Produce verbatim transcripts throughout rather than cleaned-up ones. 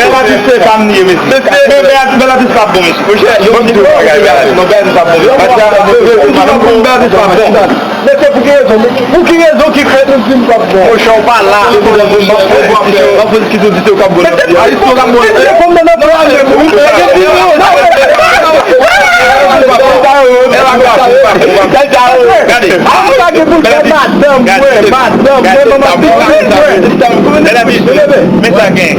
Bèl atis se pa m li ye, mesye. Men Bèl atis pa bon, mesye. Bon, m di w bagay, Bèl atis. Non, Bèl atis pa bon, mesye. Bèl atis pa bon. Mesye, pou ki rezon? Pou ki rezon ki fè nou di m p ap bon? Monchè, w pa la. Mesye, kòm nan nan plan de Gade. Sa gen pou l fè madanm mwen, madanm mwen, manman pitit mwen. Bèl atis, men sa gen.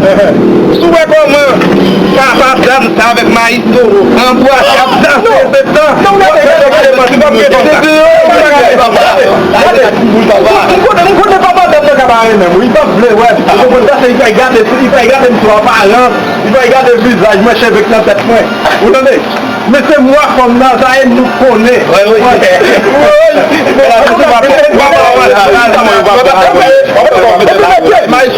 Si w wè kòman papa dam sa avèk Maestro anbrase ap danse, se tan. Non, gade, gade, gade, gade, gade, gade. M konnen, m konnen papa dam nan ka pa renmen m wi, li p ap vle wè m. Ou konprann sa, se li fè gade, li fè gade m sou aparans, li fè gade vizaj mwen, cheve k nan tèt mwen. Ou tande? Men se mwa fanm nan, sa e nou konnen. Wi, wi. Wi, wi. Bèl atis, w ap, w ap, w ap, w ap, w ap, w ap, w ap, w ap, w ap, w ap, w ap,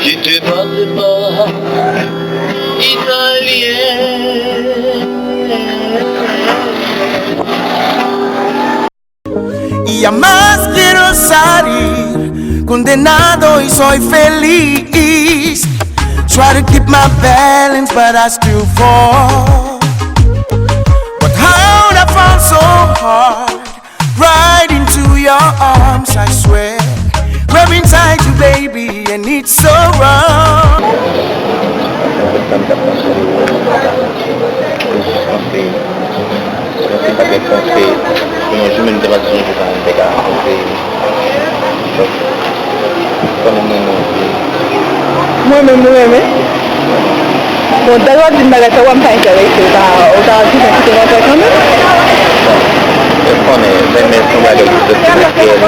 Ki te pase pa Italyen. Y a más quiero salir, condenado y soy feliz. Try to keep my balance, but I still fall. But how'd I fall so hard? Right into your arms, I swear. Grabbing tight, you baby, and it's so wrong. Yon ti pakèt konsèy. Pou yon jou menm, m te pa sonje sa, m te ka konseye. Donk, konnen m renmen w anpil. Mwen menm, ou renmen? Bon, dèlè w ap di m bagay sa, w ap fè sa, ou ta, ou ta toujou kite m antre kanmenm? Bon, e konnen, renmen se yon bagay ki soti nan syèl.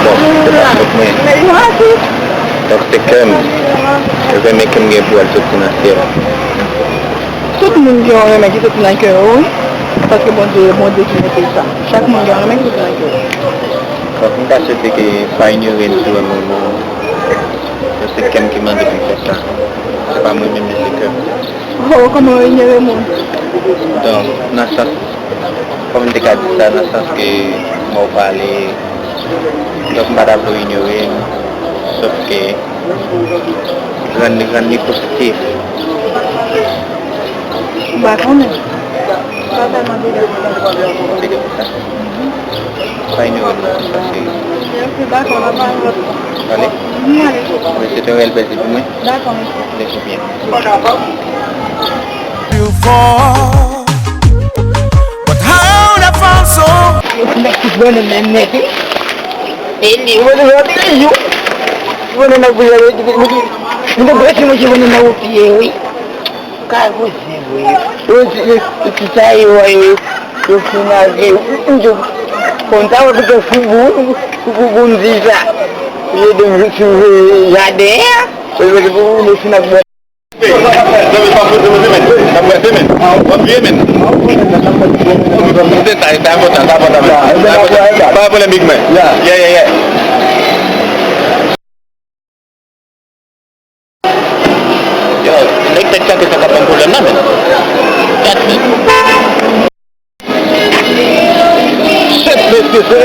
Bon, se pa sòt mwen. Donk, se kè m. Renmen ke m gen pou al soti nan syèl. Tout moun gen yon renmen ki soti nan kè yo, wi. Paske Bondye, Bondye ki mete sa. Chak moun gen yon renmen ki soti nan kè yo. Donk, m ta swete ke pa inyore m si w renmen yon moun. Se kè m ki mande pou m fè sa. Se pa mwen menm, men se kè m. Oh, kòman w inyore moun? Donk, nan sans, kòman m te ka di sa, nan sans ke mwen w pale, donk m pa ta vle w inyore m, sòf ke rann, rann li pozitif. M pa konnen. M pa tèlman tande. Se ke pou sa. Pa inyore m non, paske... Ok, dakò, n ap pale lòt fwa. Ale. Mhm, ale. Wi, se te yon rèl plèzi pou mwen. Dakò, mesye. Leve byen. Beautiful. But how the fall so... Yo ti nèg ki vole nan nèg, wi. E li, vole nan nèg, wi. Vole nan nèg, wi. Li te gwo ti moun ki vole nan ou pye, wi. Ka koze vre. Yo di, yo, yo ti sa yo, yo, yo fin lage, yo, yo, konn sa, yo te fou pou, fou pou, pou m di sa. Yo te sou jaden an, yo te pou, yo fin ak bò. Zanmi, pa fout, zanmi, zanmi. N ap wè, zanmi. W ap vye, men. Se sa, sa enpòtan, sa enpòtan, men. Sa enpòtan. Pa gen pwoblèm, big man. Yeah, yeah, yeah. Yo, nèg tèt chante sa k ap ban m pwoblèm nan, men. Gad, men. Shit, mesye, se,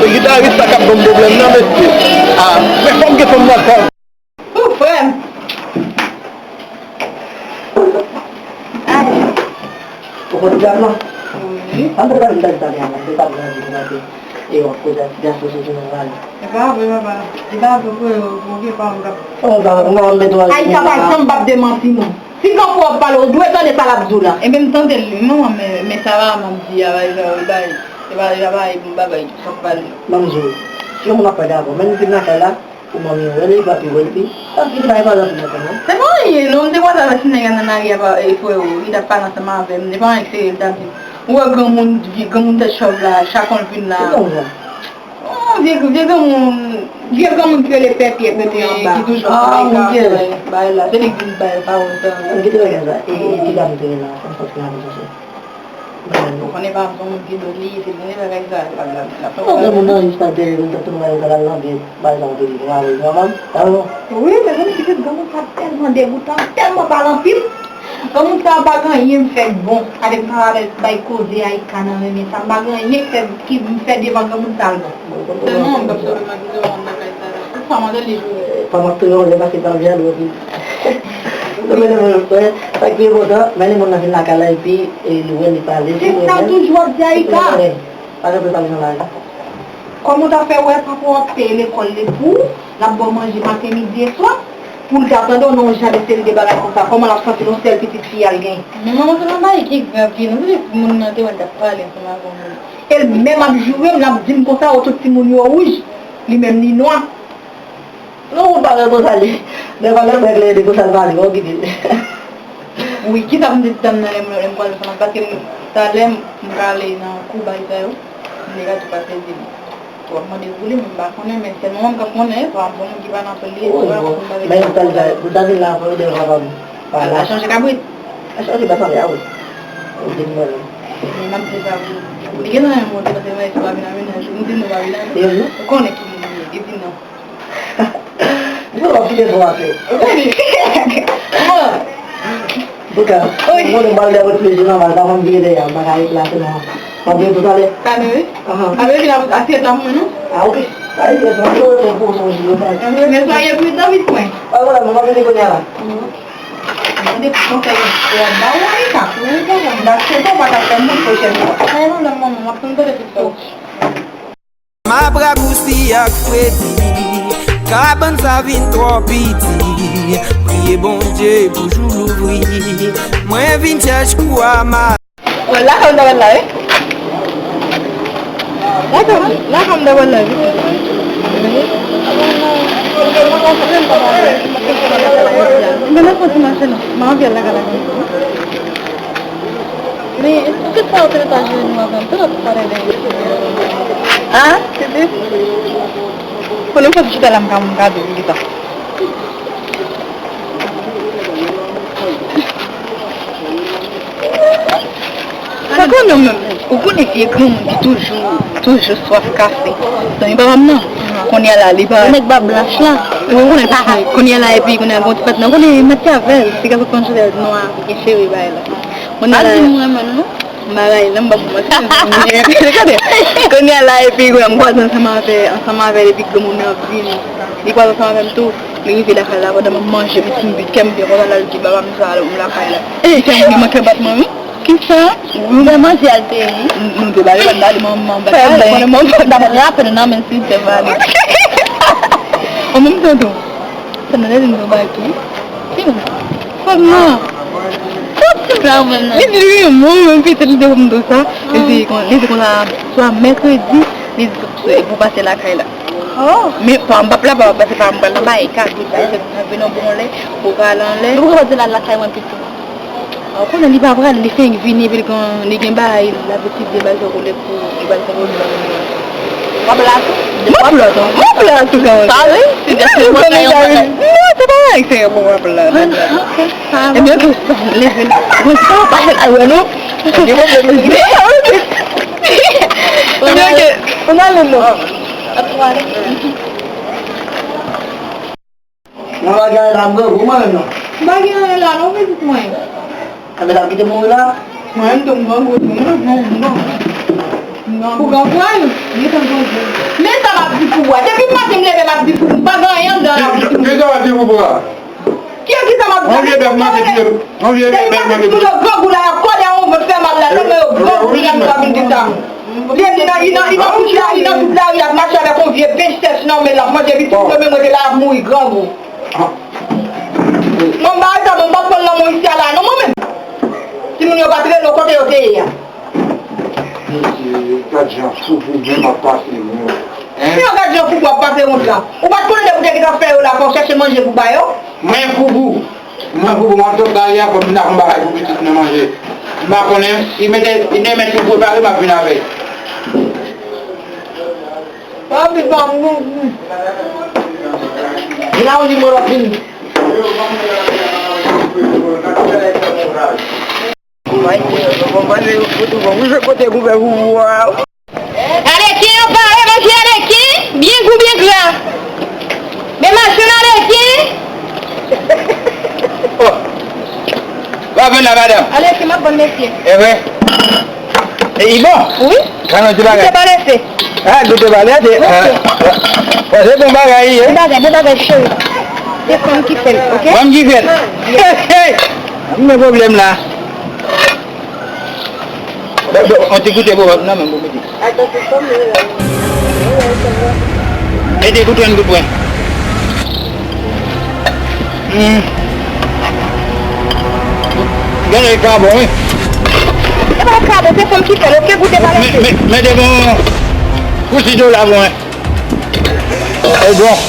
se gitaris sa k ap ban m pwoblèm nan, mesye. Ah, men fò m gen fanm nan. Ou frè m. Ay. Ou konn djab lan? Wi. An te pale m tande talè a, m te pale nan di nan te. E w ap koze ak ti gason sou jounen la. E pa vre, papa. E pa vre, frè, ou gen pa m kap... Oh, ba, mwen, mwen, mwen, Ayika pa janm p ap demanti moun. Si granpou w ap pale, ou dwe tande sa l ap di w la. Ebyen, m tande l, wi, manman, men, men sa pa m ap di a, pa, e pa, e pa, e pa, e pa bon bagay, sa k pale. Ban m di w, si yon moun ap pale avè w, menm si l nan kay la, pou manmi w wè l, li pa pi wè l, pi. Sa ki bay pa l anpil nan kay la. Se pa anyen, non, m te kwaze avèk ti nèg la nan lari a, e, frè w, li t ap pale ansanm avè m, se pa anyen serye, l t ap di. Ou wè granmoun, vye granmoun tèt chòv la, chak yon l vin la. Se konsa. Oh, vye, vye granmoun, vye granmoun ki rele Pèpyè, Pèpyè anba. Ki toujou ap bay kawòt, bay, bay la. Se li k vin bay pawòl sa. Mwen kite bagay sa. E, e, piga m te rele la, sa m santi la, m santi. Ou konnen pa m se yon moun ki dwòl li ye, se konnen bagay sa, l ap, l ap, l ap fè. Yon granmoun nan jis nan dèyè, l t ap tounen bagay sa, l al nan byen, bagay sa, w te di, w a wè, manman, sa non. Wi, mezanmi, pitit granmoun sa tèlman degoutan, tèlman pale anpil. Granmoun sa pa gen anyen m fè k bon. Gade m pa bay koze Ayika nan renmen sa. M pa gen anyen k fè, ki m fè devan granmoun sa l bon. Sèlman m p ap sove m ak zero an nan kay sa la. Ou pa mande li jwe. Pa m ap touye w, lè pase pa vyan dwe pi. Sa ki enpòtan, men li moun nan vin lakay la epi, e, li wè li pale. Se sa m toujou ap di Ayika. Pa gen pwoblèm la. Kòman w ta fè wè papa w ap peye lekòl li pou ou, l ap ba w manje maten, midi e swa, pou l ta tande w nan yon jan de seri de bagay konsa? Kòman l ap santi l, yon sèl pitit fi a l genyen? Men manman, se pa bagay ki grav, ki non, se jis moun nan te wè l t ap pale ansanm avè yon moun. E l menm ap joure m, l ap di m konsa, o, tout timoun yo wouj, li menm li nwa. Non, ou pa wè konsa li. Lè pa gen nèg la ede konsa l pale, ou kite l. Wi, kisa pou m te di dam nan lè m, lè m kwaze ansanm avè l? Paske m, talè m, m prale nan kou bagay sa yo, m te ka tou pase di m. W ap mande pou li, men m pa konnen, men sèl manman m k ap konnen, pa yon moun ki pa nan pale, wi, bon, men m ta vin la, pou ede l kapab pale. Al chanje kabrit. Al chanje, pa pale, a wi. Ou di mwen. Men m ap di sa pou ou. Li gen nan yon moun ki panse mwen, se pa vin a mennaj, ou di nou pa vin a mennaj. Ou konnen ki moun li ye, li di non. Ou wè w ap kite fò atè. Ou konnen. Bouka, mwen konnen m pral dèyè wè plezi nan bal, pa fè m vire dèyè, m pa ka ret la sèlman. M ap vini toutalè. Talè, wi. Ahan. Apre vin ap asyèt la pou mwen, non? Ah, ok. Sa vle di, mwen vle wè pou pou pou pou. Men soyez prudent, vit mwen. Pa gen pwoblèm, mwen vini kounye a la. Mande pou konsèy, w ap ba ou, wi, sa. Wi, papa, m ta swete w pa t ap fè moun pwochèn fwa. Sa e pwoblèm, manman, m ap tann tande tout sa. M ap rakousi ak fredi, kabann sa vin twò piti. Priye Bondye pou jou louvri. Mwen vin chèch kou a ma. Wè, lakay m ta pral la, wi. Lakay m, lakay m ta pral la, wi. Men nan fon ti mache, non. M anvi al lakay la. Men, èske sa yo te rete a jere nou avè m? Tout ap pale de. Ah, tete. Konnen m fè ti chita la, m ka, m ka di li sa. Sa konnen menm, ou konnen vye granmoun ki toujou, toujou swaf kafe. Zanmi papa m nan, kounye a la, li pa. Nèg ba blanch la. Ou konnen sa, kounye a la, epi kounye a, gon ti pèt nan, konnen mèt ki avè l, ti gason konjele nwa, gen cheve bay la. Kounye a la. Pa di m renmen l, non. M pa rayi l, non, m p ap manti. Gade, kounye a la, epi, m kwaze ansanm avè, ansanm avè l, epi granmoun nan ap vini. Li kwaze ansanm avè m tou. Li rive lakay la, pandan m ap manje, m ti m vit, kè m byen kontan la, l di, "Papa m sa, m lakay la." Li fè m ri, mwen kè bat mwen, wi. Kisa? Wi, mwen manje al te ri. M, m te bale, m bale, mwen, mwen, bale, mwen, mwen, m ap rape nan men si te bale. An menm tan tou. Sa nan lè li m tou bale tou. Ki moun? Fòk non. Fòk ti sa mwen nan. Li di wi, mwen, mwen, pitit li te pou m tou sa. Li di kon, li di konsa, swa mèkredi, li di pou pase lakay la. Oh. Men pa, m p ap la, pa, paske pa, m pral nan bay, ka di bay, se pou vin yon bon lè, pou pral anlè. Nou pral di la lakay mwen pito. Ou konnen li pa pral, li fenk vini, epi li gen, li gen bay, l ap etidye, bay, sa koule pou, li pral fè pwoblèm. W ap la tou? M ap la tou, m ap la tou, kanmenm. Sa wi, se de se mwen, mwen, mwen. Non, se pa bagay serye pou w ap la. Ok, sa va. Ebyen, ok, leve la. Mwen, sa va pa fè la, wè, non? Gen pwoblèm, wi. Ebyen, ok. Ou nan lè non. Nan bagay la, m grangou mwen menm non. M pa gen anyen la non, pitit mwen. Enben, l ap kite mouri la. Mwen menm tou, m grangou tou, m grangou, m grangou. M grangou. Ou grangou, Annie? Li tan grangou. Men sa m ap di pou ou a. Depi maten m leve, m ap di pou ou, m pa gen anyen anndan la pou ou. Kisa w ap di pou ou a? Kiyès ki sa m ap di? Yon vye bèf manke touye. Yon vye bèf manke touye. Depi maten m di pou yo grangou la, y ap kòde a yon vant fè mal la, tèlman yo grangou, yo vin di sa. Li nan, li nan, li nan tout la, li nan tout lari, l ap mache avèk yon vye bench sèch nan men l, l ap manje pitit mwen, men mwen te la, l ap mouri grangou. Mwen, m pa rete, mwen, m p ap pran lanmò isi a la, non, mwen menm. Timoun yo pa t rele w kote yo te ye a. Mesye, gad jan foubou menm ap pase wont. Hein? Si yo gad jan foubou ap pase wont la. Ou pa t konnen depi w te gentan fè yo la, fò w chèche manje pou ba yo? Mwen foubou. Mwen foubou, m ap sot la, y ap fè m vin ak yon bagay pou pitit mwen manje. M pa konnen, li mete, li te met yon prepare, m ap vin avè l. Pa vin pa m non. Vin la, ou di mwen w ap vin. Alèki, anpare manje alèki, byen gou, byen gra. Men machann alèki. Oh. W ap vann la, madanm? Alèki, m ap vann, mesye. E vre? E li bon? Wi. Sa nan ti bagay? Goute pa lese. Ah, goute pa lese. Ok. Ah, ah. Bon, se bon bagay, wi. Bon bagay, bon bagay, cheri. Se fanm ki fè l, ok? Fanm ki fè l. Yes. Hey, hey. M gen pwoblèm la. Bon, bon, on ti goute pou wòt nan men m pou mete. Mete goute yon gout pwen. Hmm. Gade, li ka bon, wi. E pa ka bon, se fanm ki fè l, ok, goute pa lese. Me, me, mete bon, kousi dlo la bon, wi. E bon.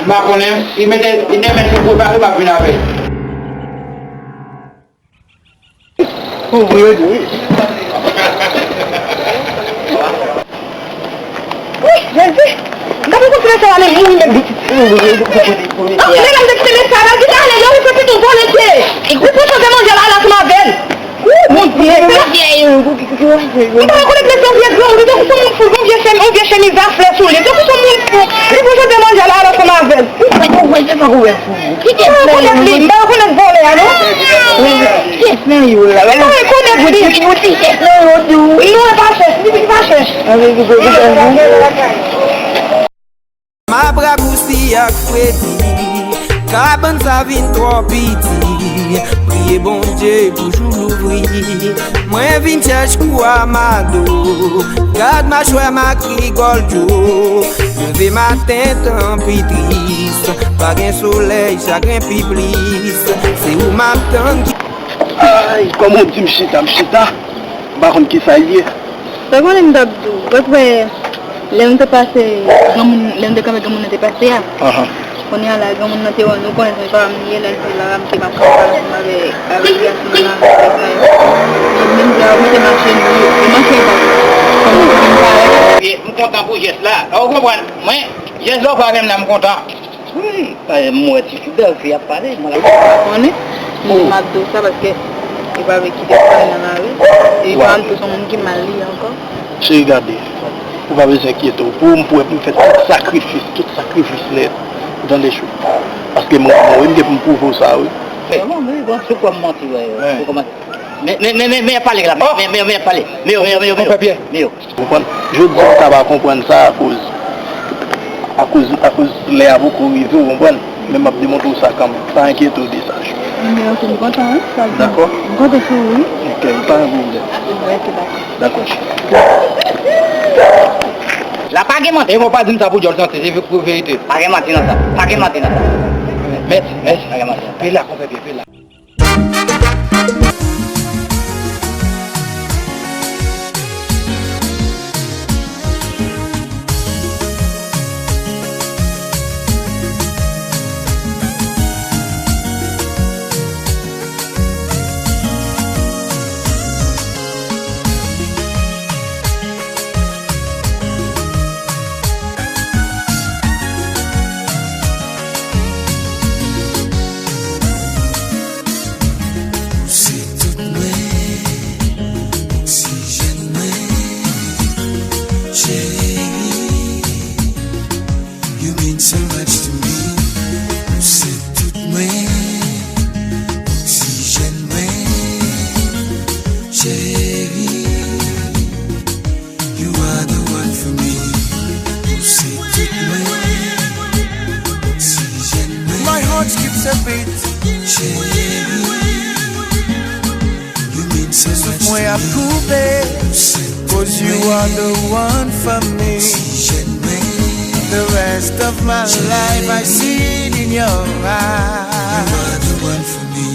M pa konnen, li mete, li te mete pou pale, m ap vin avè l. Ou vre tou, wi. Wi, Jezi! Gade konsi mesye la, li mouri menm. Ah, mesye sa, la, ki ta ale, yo, li fè pitit vòlè, li pran chans de manje la, la, ansanm avè l. Wi, Bondye, se la. M pa rekonèt mesye, yon vye granmoun, li tankou se yon moun fou, yon vye chèm, yon vye chemiz a flè sou li, tankou se yon moun fou, li pran chans de manje la, la, ansanm avè l. Ou wè, ou wè, se tankou wè fou. Ki te fè yo? M pa rekonèt vòlè a, non. Ki te fè yo la? M pa rekonèt li. Ki te fè yo di w? Non, e pa chèch, li pa chèch. M ap rakousi ak fredi, kabann sa vin twò piti. Priye Bondye pou jou louvri. Mwen vin chèch kou a mado. Gad machwè m ak rigòl djo. Leve maten tan pi tris. Pa gen solèy, chagren pi plis. Se ou m ap tann ki Ay, kòman w di m chita, m chita? M pa konn kisa l ye. Sa konnen m t ap di w, ou pa t wè lè nou te pase, granmoun, lè nou te kanpe granmoun nan te pase a? Ahan. Kounye a la, granmoun nan te wè nou, konnen se papa m li ye, lè l te la, m te m ap pale ansanm avè, avè gason nan, avè sa yo. Mwen menm, di a, mwen te mache, nou, nou mache ansanm. Kòm nou vin parèt. E, m kontan pou jès la. Ou konprann? Mwen, jès la ou fè avè m la, m kontan. Wi, paske m wè ti fi bèl fi ap pale, mwen la. Konnen, m ap di w sa paske li pa vle kite pale nan lari. E li pa al tou se yon moun ki mal li ye ankò. Cheri, gade, ou pa bezwen enkyete w. Pou ou, m pou wè pou m fè tout sakrifis, tout sakrifis nèt, ou tande chou. Paske m renmen w, wi, m gen pou m pwouve w sa, wi. Mwen, mwen, mwen, bon, se kwa m manti, wè, wè, ou kòmanse. Men, men, men, men, men, pale la, men, men, men, men, pale. Men yo, men yo, men yo, men yo. Konprann? Jodi a, ou ta pa konprann sa akoz, akoz, akoz lè a poko rive, ou konprann? Men m ap demontre w sa kanmenm. Pa enkyete w de sa, chou. Men ok, m kontan, wi, sa di. Dakò? M kontan sou ou, wi. Ok, pa gen pwoblèm. Ok, dakò. Dakò, chou. La pa gen manti. E mwen pa di m sa pou djòl santi, se pou verite. Pa gen manti nan sa. Pa gen manti nan sa. Mèsi, mèsi. Pa gen manti nan sa. Pe la, konpè byen, pe la. Ou se tout mwen, oksijèn mwen, cheri. You mean so much to me. Ou se tout mwen, oksijèn mwen, cheri. You are the one for me. Ou se tout mwen, oksijèn mwen. My heart skips a beat. Cheri, you mean so much to me. Souf mwen ap koupe, 'cause you are the one for me. Oksijèn mwen. The rest of my life I see it in your eyes. You are the one for me.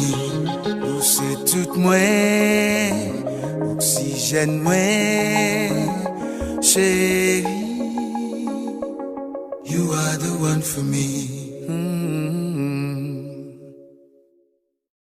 Ou se tout mwen, oksijèn mwen, cheri. You are the one for me.